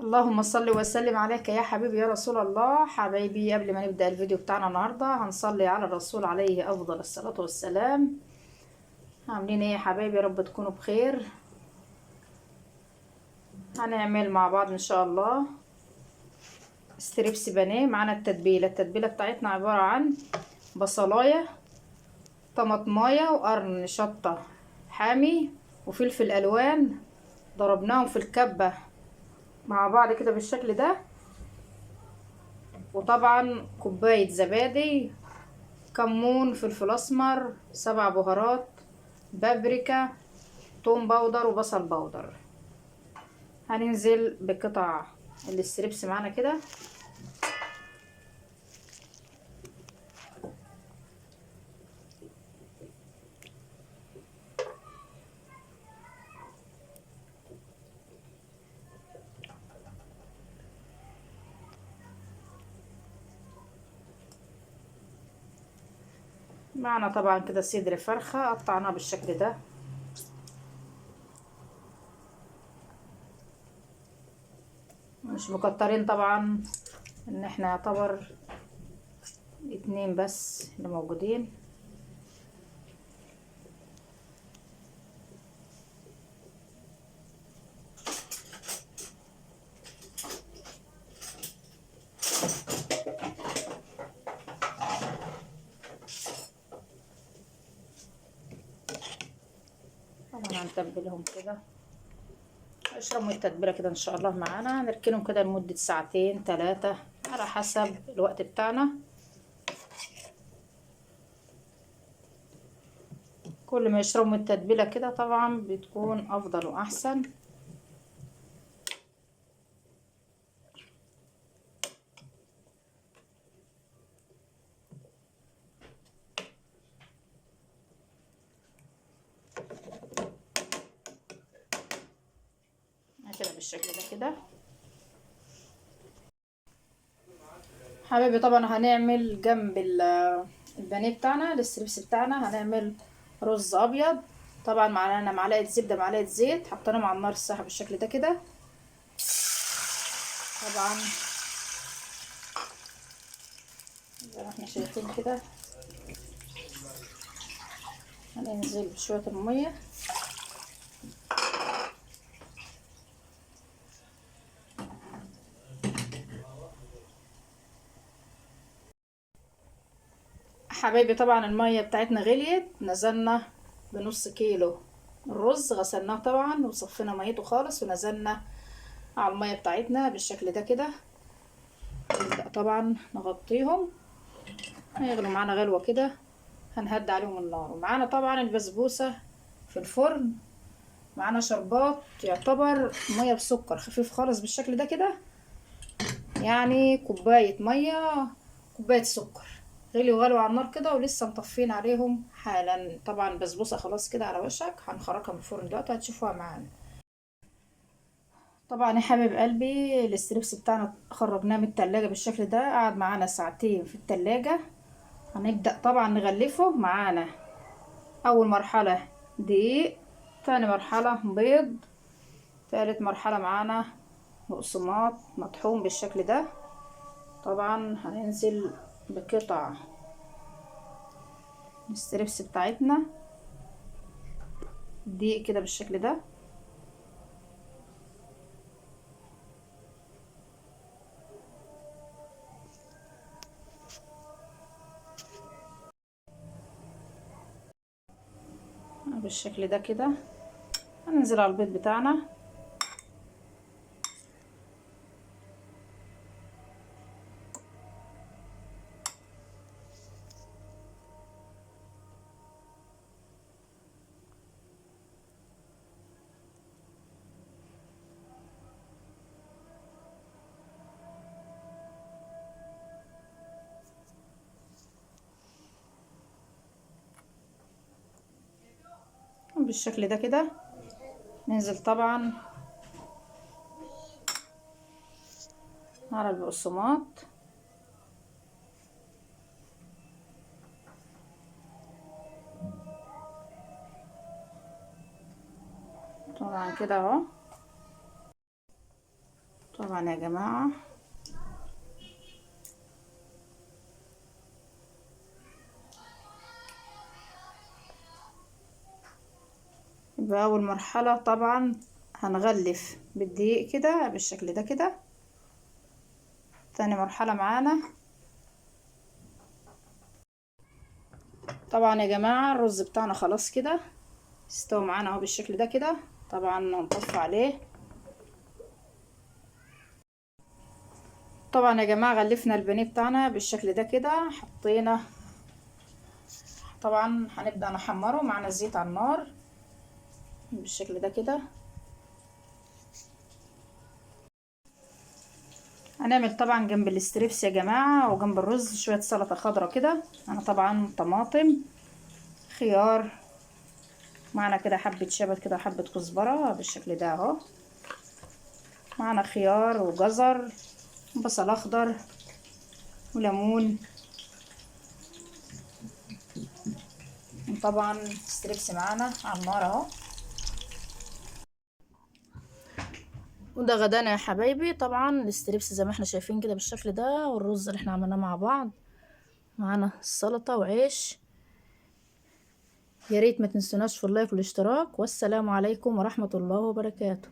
اللهم صل وسلم عليك يا حبيبي يا رسول الله. حبايبي، قبل ما نبدأ الفيديو بتاعنا النهاردة هنصلي على الرسول عليه أفضل الصلاة والسلام. عاملين ايه يا حبايبي؟ يا رب تكونوا بخير. هنعمل مع بعض ان شاء الله strips بانيه. معانا التتبيلة. التتبيلة بتاعتنا عبارة عن بصلاية، طماطماية، وقرن شطة حامي، وفلفل ألوان، ضربناهم في الكبة مع بعض كده بالشكل ده، وطبعا كوباية زبادي، كمون، فلفل اسمر، 7 بهارات، بابريكا، توم powder، وبصل powder. هننزل بقطع ال strips معانا كده. معنا طبعا كده صدر فرخة قطعناه بالشكل ده. مش مكترين طبعا، ان احنا يعتبر 2 بس اللي موجودين. طبعا هنتبلهم كده، اشربوا التتبيله كده ان شاء الله معانا. هنركنهم كده لمده 2 3 ساعات على حسب الوقت بتاعنا. كل ما يشربوا التتبيله كده طبعا بتكون افضل واحسن. كده بالشكل ده كده حبايبي. طبعا هنعمل جنب البانيه بتاعنا ال strips بتاعنا هنعمل رز ابيض. طبعا معانا معلقه زبده، معلقه زيت، حطيناهم على النار الساحه بالشكل ده كده. طبعا زي ما احنا شايفين كده هننزل بشويه الميه. حبايبي طبعا المية بتاعتنا غليت، نزلنا بنص كيلو الرز، غسلناه طبعا وصفينا ميته خالص، ونزلنا على المية بتاعتنا بالشكل ده كده. نبدأ طبعا نغطيهم، هيغلوا معانا غلوة كده، هنهدي عليهم النار. ومعانا طبعا البسبوسة في الفرن، معانا شربات يعتبر مية بسكر خفيف خالص بالشكل ده كده، يعني كوباية مية كوباية سكر. غلي وغلوا على النار كده، ولسه مطفين عليهم حالا. طبعا البسبوسه خلاص كده على وشك، هنخرجها من الفرن دلوقتي هتشوفوها معانا. طبعا يا حبيب قلبي ال strips بتاعنا خرجناه من التلاجة بالشكل ده، قعد معانا 2 ساعات في التلاجة. هنبدأ طبعا نغلفه. معانا اول مرحلة دقيق، تاني مرحلة بيض، تالت مرحلة معانا بقسماط مطحون بالشكل ده. طبعا هننزل بقطع ال strips بتاعتنا دقيق كده بالشكل ده. بالشكل ده كده هننزل على البيض بتاعنا. بالشكل ده كده ننزل طبعا على البقسماط. طبعا كده اهو. طبعا يا جماعة يبقى اول مرحلة طبعا هنغلف بالدقيق كده بالشكل ده كده. تاني مرحلة معانا طبعا يا جماعة الرز بتاعنا خلاص كده استوى معانا اهو بالشكل ده كده. طبعا هنطفي عليه. طبعا يا جماعة غلفنا البانيه بتاعنا بالشكل ده كده، حطينا طبعا هنبدأ نحمره. معانا الزيت على النار بالشكل ده كده. هنعمل طبعا جنب ال strips يا جماعة وجنب الرز شوية سلطة خضراء كده. انا طبعا طماطم، خيار، معنا كده حبة شبت كده، حبة كزبرة بالشكل ده اهو، معنا خيار وجزر وبصل اخضر وليمون، وطبعا strips معانا على النار اهو. وده غدانا يا حبايبي. طبعا ال strips زي ما احنا شايفين كده بالشكل ده، والرز اللي احنا عملناه مع بعض، معانا السلطة وعيش. يا ريت ما تنسوناش في ال like والاشتراك، والسلام عليكم ورحمة الله وبركاته.